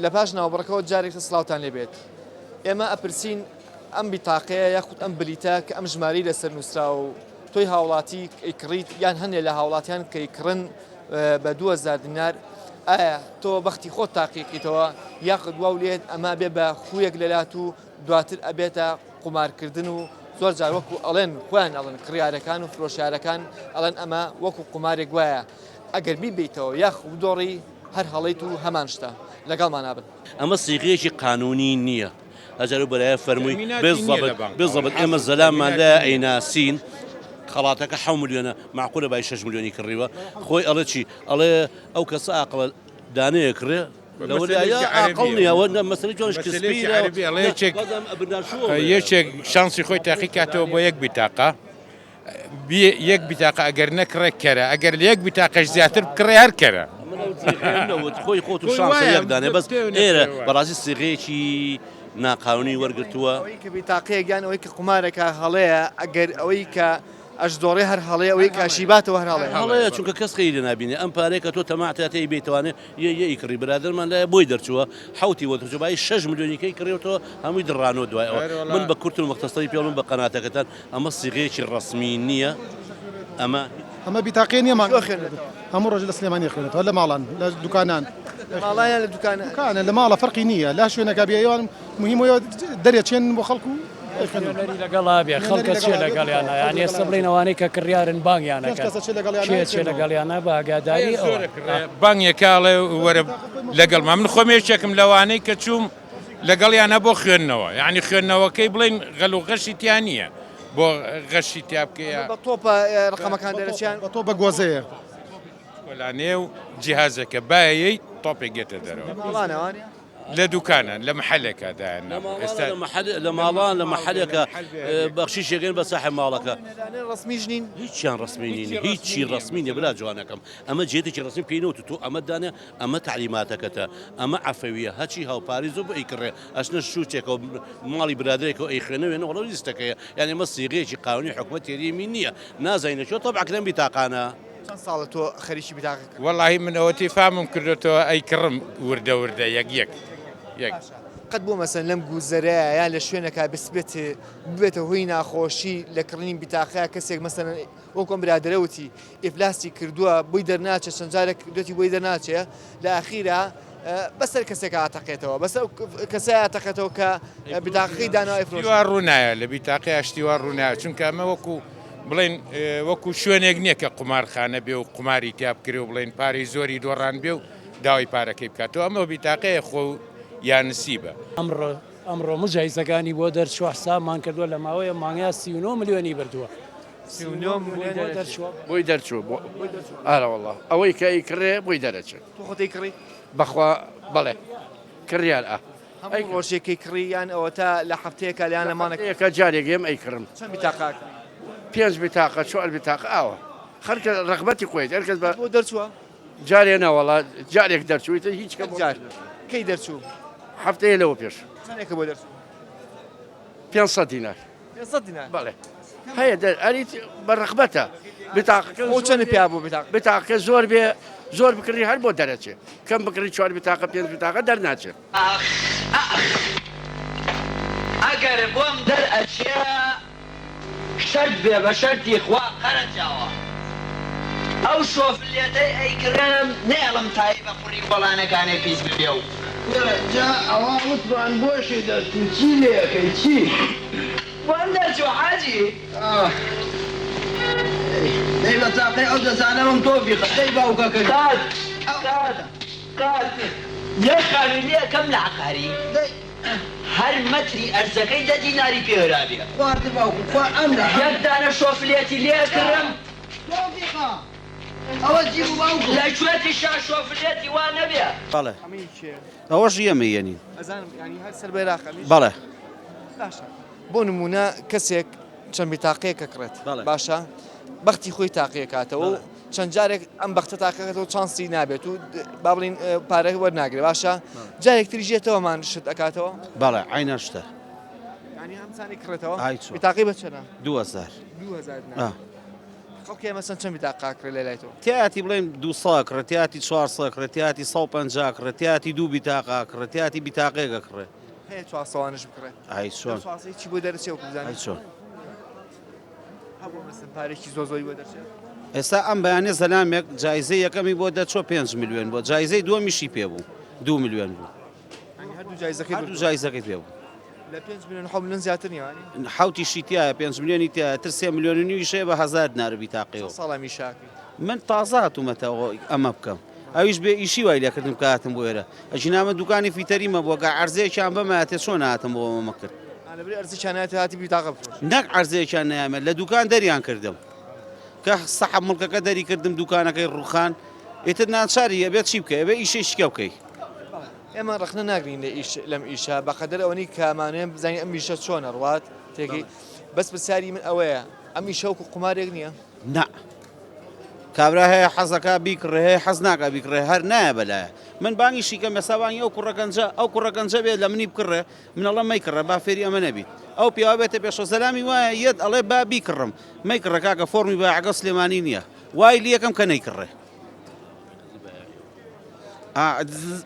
لە پاش ناوبڕەکەوە جارێک تر سڵاوتان لێ بێت. ئێمە ئەپرسین ئەم بیتاقەیە یاخود ئەم بلیتە کە ئەم ژمارەی لەسەر نووسراوە و تۆی هاوڵاتی ئەیکڕیت یان هەندێک لە هاوڵاتیان کە ئەیکڕن بە 2000 دینار ئایا تۆ بەختی خۆت تاقیکەیتەوە یاخود واو لێت ئەمە بێ بە خوویەک لەلات و دواتر ئەبێتە قومارکردن و زۆر جار وەکو ئەڵێن خۆیان ئەڵێن کڕیارەکان و فرۆشیارەکان ئەڵێن ئەمە وەکو قومارێک وایە ئەگەر بیبەیتەوە یاخود بدۆڕی هەر هەڵەیت و هەمان شتە لەگەڵمانا بن. ئەمە سیغەیەکی قانونی نییە ئەجار و بەرایە فەرمووی بالضبط بالضبط ئێمە زەلاممان لایە ئەیناسین خەڵاتەکە حەو ملیۆنە معقولە بای 6 ملیۆنی کڕیوە خۆی ئەڵێ چی ئەڵێ ئەو کەسە ئاقڵە دانەیە کڕێ یەکێک شانسی خۆی تاقی کاتەوە بۆ یەک بیتاقە یەک بیتاقە ئەگەر نەکڕێ کەرە ئەگەر لە یەک بیتاقەش زیاتر بکڕێ هەر کەرە. خۆی خۆت و شانسە یەک دانێ بەس ئێرە بەڕاستی سیغەیەکی ناقانونی وەرگرتووە. ئەوەی کە بیتاقەیەک یان ئەوەی کە قومارێکە هەڵەیە ئەگەر ئەوەی کە ئەشدۆڕێ هەر هەڵەیە ئەوەی کە ئەشیباتەوە هەر هەڵەیە. هەڵەیە چونکە کەس خەیری لێ نابینێ ئەم پارەیە کە تۆ تەماعت هەیە تێی بێیتوانێ یە یە ی کڕی برادەرمان لایە بۆی دەرچووە حەوتی وەرگرتووە بایی شەش ملیۆنیکەی کڕیوەتەوە هەمووی دڕانەوە دوای ئەوە من بە کورت و مەختەسەری پێڵم بە قەناتەکەتان ئەمە سیغەیەکی ڕەسمی نییە ئەمە. ئەمە بیتاقیە نیە مانگ هەموو ڕۆژ لە سلێمانی ئەخوێنێتەوە لە ماڵان لە دوکانان. لە ماڵان یان لە دوکانان؟ دوکانە لە ماڵە فەرقی نییە لە شوێنەکە بێ ئەوان مهم وەیە دەرێ چێن بۆ خەڵک و نوێنەری لەگەڵا بێ خەڵکە چێ لەگەڵیانە یان ئێستا بڵێن ئەوانەی کە کڕیارن بانگیان ئەکەن کێ چێ لەگەڵیانە بە ئاگاداری ئەوان. بانگێکە ئەڵێ وەرە لەگەڵما من خۆم یەکێکم لەوانەی کە چووم لەگەڵیانە بۆ خوێندنەوە یعنی خوێندنەوەکەی بڵێن غەل و غەشی تیا نییە بۆ غەشی تیا بکەیە بە تۆپە ڕقەمەکان دەرەچیان بە تۆ بە گۆزەیە کۆلانێ و جیهازێکە بایەی تۆپێک گێتە دەرەوە ماڵانەوانە لە دوکانە لە محلێکە دایان ئێستا لە ماڵان لە محلێکە بەخشیشێکن بە ساحێب ماڵەکە ڕسمیش نین هیچیان ڕسمی نین هیچی ڕسمی نیە برا جوانەکەم ئەمە جێتێکی ڕسمی پێینەوە تۆ ئەمە دانێ ئەمە تەعلیماتەکەتە ئەمە عەفەویە هەچی هاوپاری زۆر بۆ ئەیکڕێ ئەچنە شوچێکەوە ماڵی برادەرێکەوە ئەیخوێنەوێنە وەڵا لیستەکەیە یانی ئەمە سیغەیەکی قانونی حکومەت تێریمی نییە نازانین لە کوێ تەبع کرێن بیتاقانە. چەند ساڵە تۆ خەریکی بیتاقە کردنی؟ وەڵاهی من ئەوەتی فامم کردۆتەوە ئەیکڕم وردە وردە یەک یەک یەک. باشە قەت بووە مەسەن لەم گوزەرەیە یان لە شوێنێکا بسبێت ببێتە هۆی ناخۆشی لە کڕینی بیتاقەیا کەسێک مەسەلەن وەکو ئەم برادەرە وتی ئیفلاسی کردووە بۆی دەرناچێت چەند جارێک کردوێتی بۆی دەرناچێ لە ئاخیرا بەسەر کەسێکا ئەتەقێتەوە بەسەر ئەو کەسەیا ئەتەقێتەوە کە بیتاقەکەی داناوە ئەیفرۆشێت. شتی وا ڕوونایە لە بیتاقەیا شتی وا ڕوونایە چونکە ئەمە وەکو بڵێن وەکو شوێنێک نییە کە قومارخانە بێ و قوماری تیا بکرێ و بڵێن پارەی زۆری دۆڕان بێ و داوای پارەکەی بکاتەوە ئەمە بیتاقەیە خۆ یا نسیبە. ئەمڕۆ ئەمڕۆ موجهیزەکانی بۆ دەرچووە حسابمان کردووە لە ماوەی ئەم مانگەیا 39 ملیۆنی بردووە. 39 ملیۆن بۆ دەرچووە. بۆی دەرچوو بۆ ئارە وەڵا ئەوەی کە ئەیکڕێ بۆی دەرەچێت. تۆ خۆت ئەیکڕی؟ بەخوا بەڵێ کڕیار ئا. هەموو ڕۆژێک ئەیکڕی یان ئەوەتا لە هەفتەیەکا یان لە مانگێک؟ هەفتەیەکا جارێک یەم ئەیکڕم. چەند بیتاقە ئەکڕی؟ پێنج بیتاقە چوار بیتاقە ئاوا خەرکە ڕەغبەتی خۆیەتی هەرکەس بە. بۆ دەرچووە؟ جارێ نا وەڵا جارێک دەرچوو ئیتر هیچ کە یەک جار کەی دەرچوو؟ هەفتەیە لەوە پێش. چەندێکە بۆ دەرچوو؟ 500 دینار. 500 دینار؟ بەڵێ هەیە دەر ئەری بە ڕەغبەتە بتاقەکە خۆ چەند پیا بوو بتاق؟ بتاقەکە زۆر بێ زۆر بکڕی هەر بۆ دەرەچێ کەم بکڕی چوار بتاقە پێنج بتاقە دەرناچێ. ئاخ ئاخ ئەگەر بۆم دەرئەچێ. شەرت بێ بە شەرتی خوا قەرەجاوە ئەو شۆفلێتەی ئەیکڕێم نەیەڵم تای بە قوڕی کۆڵانەکانێ پیس ببێ و. کورە جا ئەوە وتمان بۆشی دەرچوو چی لێ ئەکەی چی؟ بۆم دەرچوو حاجی. ئاه دەی بە تاقەی ئەو دەزانەمم تۆفیقە دەی باوکەکەی. قات قات قات یەک خانووی لێ ئەکەم لە عەقاری. دەی. هەر مەتری ئەرزەکەی دە دیناری پێ هرابێ. خوارد باوکم خوا ئەمرە. یەک دانە شۆفلێتی لێ کڕم. تۆفیقە ئەوە چی بوو باوکم. لە کوێتیشا شۆفلێتی وا نەبێ. بەڵێ ئەمەی کێیە؟ ئەوەش ئێمە یەنین. ئەزانم یانی هەر سەر بەیراقە ئەمیش؟ بەڵێ. باشە بۆ نموونە کەسێک چەند بیتاقەیەک ئەکڕێت بەڵێ. باشە بەختی خۆی تاقیەکاتەوە و چەند جارێک ئەم بەختە تاقیەکاتەوە چانسی نابێت و با بڵین پارە وەرناگرێ باشە جارێک تریش یەتەوە مان شت ئەکاتەوە بەڵێ عینە شتە یعنی ئەم چانی کڕێتەوە ئای چۆن. بیتاقی بە چەنە 2000 2000 دینار. آه. خەڵکی مەسەن چەند بیتاقە ئەکڕێ لە لای تۆ؟ تیایەتی بڵێین 200 ئەکڕێ، تیایەتی 400 ئەکڕێ، تیایەتی 150 ئەکڕێ، تیایەتی دوو بیتاقە ئەکڕێ، تیایەتی بیتاقەیەک ئەکڕێ. هەیە چوارسەوانش بکڕێ؟ ئای چۆن؟ لەو چوارسەی چی بۆ دەرچێ وەکو بزانین؟ ئای چۆن؟ هەبووە مەسەن پارێکی زۆر زۆری بۆ دەرچێ؟ ئێستا ئەم بەیانیە زەلامێک جایزەی یەکەمی بۆ دەرچووە پێنج ملیۆن بووە، جایزەی دووەمیشی پێ بوو دوو ملیۆن بوو. یانی هەردوو جایزەکەی هەردوو جایزەکەی پێ بوو. لە پێنج ملیۆن حەوت ملیۆن زیاتر نییە وانیە؟ حەوتیشی تیایە پێنج ملیۆنی تیایە تر سێ ملیۆن و نیویش هەیە بە هەزار دینار بیتاقەیەوە. چەند ساڵە ئەم ئیشە ئەکەی؟ من تازە هاتوومەتەوە ئەمە بکەم ئەویش بێ ئیشی وای لێکردم کە هاتم بۆ ئێرە ئەگینا من دوکانی فیتەریم هەبووە گەر عەرزەیەکیان بەمایەتێ چۆن هاتم بۆ ئەمە کرد. ئا لەبری ئەرزێکیان نایەتێ هاتی بیتاقە بفرۆشی. نەک عەرزەیەکیان نەیامێت لە دوکان دەریان کردم کە سەحەب مڵکەکە دەری کردم دوکانەکەی ڕووخان ئیتر ناچاری ئەبێت چی بکەی ئەبێ ئیشێکی کە بکەی. ئێمە ڕەخنە ناگرین لە ئیش لەم ئیشە بەقەدەر ئەوەنی کە ئەمانەوێ بزانین ئەم ئیشە چۆن ئەڕوات تێگەی بەس پرسیاری من ئەوەیە ئەم ئیشە وەکو قومارێک نییە؟ نا کابرا هەیە حەزەکا بیکڕێ هەیە حەز ناکا بیکڕێ هەر نایە بەلایە من بانگیشی کەم ئێستا بانگی ئەو کوڕە گەنجە ئەو کوڕە گەنجە بێت لە منی بکڕێ من ئەڵێم مەیکڕە با فێری ئەمە نەبیت ئەو پیاوە بێتە پێشەوە زەلامی وایە یەت ئەڵێ با بیکڕم مەیکڕە کاکە فۆڕمی بایعەکە سلێمانی نییە وای لیەکەم کە نەیکڕێ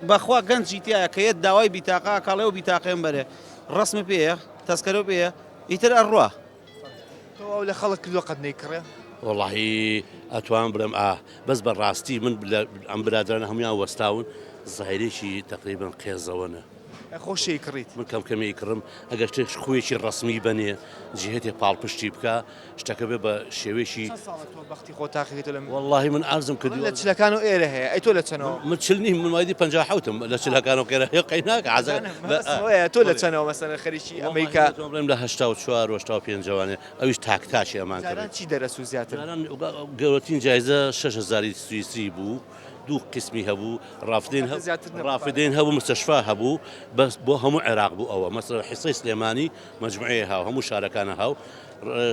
بەخوا گەنجی تایە کە یەت داوای بیتاقا کاڵێ و بیتاقێم بەرێ ڕسم پێیە تەسکەرە پێیە ئیتر ئەڕوا. تۆ ئەو لە خەڵک کردوە قەت نەیکڕێ؟ وەڵاهی ئەتوانم بڵێم ئا بەس بە ڕاستی من ئەم برادرانە هەمویان وەستاون زایرێکی تقریبا قێزەوەنە. خۆشی کڕیت؟ من کەم کەمی کڕم ئەگەر شتێک خویەکی ڕەسمی بەنێ جهێتێ پاڵپشتی بکە شتەکە بێ بە شێوەیەکی چەند ساڵە تۆ بەختی خۆت تاقیکردەوە لەم وەڵاهی من عەرزم کردووە لە چلەکان و ئێرە هەیە ئەی تۆ لە چەنەوە؟ من چل نیم من وایدی 57م لە چلەکان و قێرە هەیە قەی ناکە عەزە تۆ لە چەنەوە مەسەلەن خەریکی ئەمەی کە وەڵاهی بڵێم لە 84 و 85 وانێ ئەویش تاک تاکی ئەمان جاران چی دەرەچوو زیاتر؟ جاران گەورەترین جایزە 6000 سویسری بوو دوو قیسمی هەبوو ڕافدین ڕافدین هەبوو مستشفا هەبوو بەس بۆ هەموو عێراق بوو ئەوە مەسەلەن حیسەی سلێمانی مەجموعەیە هاو هەموو شارەکانە هاو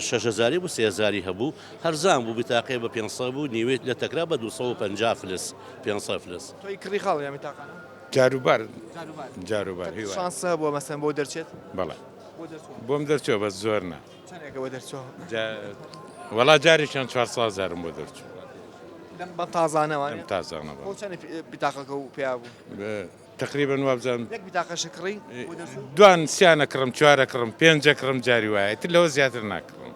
شەش هەزاری بوو سێ هەزاری هەبوو هەرزان بوو بیتاقەیە بە 500 بوو نیوەی لە تەکرا بە 250 فلس 500 فلس. تۆی کڕی خاڵ یان بیتاقانە؟ جاروبار جاروبار هیوا شانس هەبووە مەسەن بۆ دەرچێت؟ بەڵێ بۆم دەرچووە بەس زۆر نا. چەندێکە بۆ دەرچووە؟ وەڵا جارێکیان 400 هەزارم بۆ دەرچوو. لەم بەم تازانە وانە؟ لەم تازانە بۆ چەند بیتاقەکە و پیا بوو؟ تەقریبەن وابزانم. یەک بیتاقەشە کڕی بۆ دەرچوو؟ دوان سیانە کڕم چوارە کڕم پێنجە کڕم جاری وایە ئیتر لەوە زیاتر ناکڕم.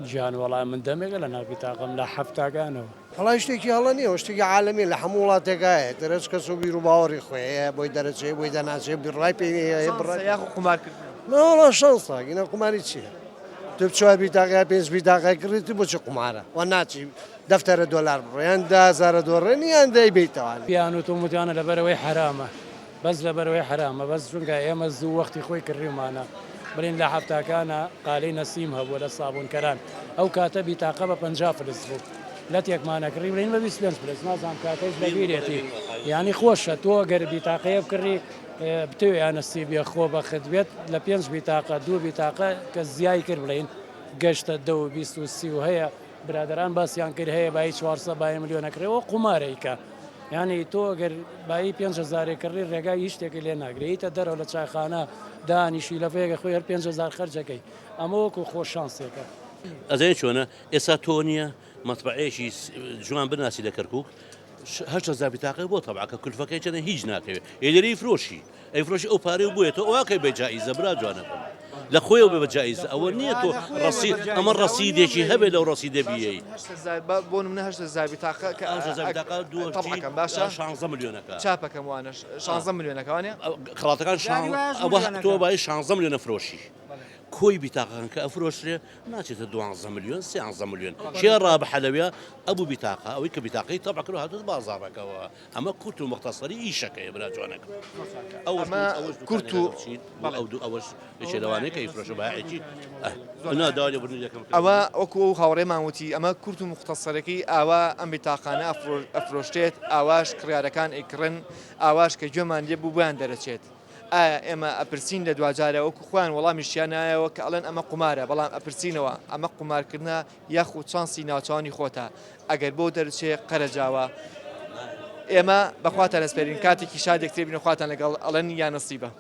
گیان وەڵا من دەمێکە لە ناو بیتاقەم لە حەفتاکانەوە. وەڵای شتێکی هەڵە نییە و شتێکی عالەمیە لە هەموو وڵاتێکا هەیە تر هەچ کەس و بیر و باوەڕی خۆی هەیە بۆی دەرەچێ بۆی دەناچێ بڕای پێی هەیە بڕای شانسە یاخو قومارکردنە؟ نا وەڵا شانسە گینا قوماری چییە تۆ چوار بیتاقە یا پێنج بیتاقە کڕی تو بۆچی قومارە وە ناچی دەفتەرە دۆلار بڕۆ یان دە هەزارە دۆڕێنی یان دەیبەیتەوە. پێیان وتوم وتویانە لەبەرئەوەی حەرامە بەس لەبەرئەوەی حەرامە بەس چونکە ئێمە زوو وەختی خۆی کڕیومانە بڵێن لە حەفتاکانا قالەی نەسیم هەبووە لە سابونکەران ئەو کاتە بیتاقە بە 50 فلس بوو لەتێکمان ئەکڕی بڵێن بە 25 فلس نازانم کاکەش لەبیرێتی یانی خۆشە تۆ گەر بیتاقەیە بکڕی بتەوێ یا نەسیبیە خۆ بەخت بێت لە پێنج بیتاقە دوو بیتاقە کە زیای کرد بڵێن گەشتە دە و 20 و سی و هەیە برادەران باسیان کرد هەیە بایی 400 بایی ملیۆن ئەکڕێ ئەوە قومارە ئیکا یانی تۆ گەر بایی پێنج هەزارێک کڕی ڕێگای هیچ شتێکی لێ ناگرێ ئیتە دەرەوە لە چایخانە دانیشی لەفەیەکە خۆی هەر 5000 خەرجەکەی ئەمە وەکو خۆ شانسێکە. ئەزانی چۆنە ئێستا تۆ نییە مەتبەعەیەکی جوان بناسی لە کەرکوک 8000 بیتاقەی بۆ تەبعەکە کولفەکەی چەنە هیچ ناکەوێت ئێ لێرەی فرۆشی ئەیفرۆشی ئەو پارەی بۆیە تۆ ئەوکەی بە جائیزە برا جوانەکەم لە خۆیەوە بێ بە جائیزە ئەوە نییە تۆ ڕەسید ئەمە ڕەسیدێکی هەبێ لەو ڕەسیدە بیەی بۆ منە 8000 بیتاقە کە تەبعەکەم باشە 16 ملیۆنەکە چاپەکەم وانەش 16 ملیۆنەکە وانە خەڵاتەکان ئەوە تۆ بای 16 ملیۆنە فرۆشی کۆی بیتاقەکان کە ئەفرۆشرێ ناچێتە دوانزە ملیۆن سیانزە ملیۆن کێ ڕابحە لەوێ ئەبوو بیتاقە ئەوەی کە بیتاقەی تەبع کرد هاتووە بازاڕەکەوە ئەمە کورت و موختەسەری ئیشەکەیە برا جوانەکەم. ئەوەش ئەمە ئەوەش کورت دوکانێکە و بچیت بۆ بەڵێ. ئەو دوو ئەوەش یەکێ لەوانەیە کە ئیفرۆشە بایعێکی ئه نا داوای لێبوردنی دەکەم کە ئەوە وەکو ئەو هاوڕێمان وتی ئەمە کورت و موختەسەرەکەی ئاوا ئەم بیتاقانە ئەفرۆشرێت ئاواش کڕیارەکان ئەیکڕن ئاواش کە گوێمان لێ بوو بۆیان دەرەچێت ئایا ئێمە ئەپرسین لە دواجارە وەکو خۆیان وەڵامیشیان نایەوە کە ئەڵێن ئەمە قومارە بەڵام ئەپرسینەوە ئەمە قومارکردنە یاخود چانسی ناوچەوانی خۆتە ئەگەر بۆ دەرچێ قەرەجاوە ئێمە بەخواتان ئەسپێرین کاتێکی شاد یەکتر بین و خواتان لەگەڵ ئەڵێن یا نەسیبە.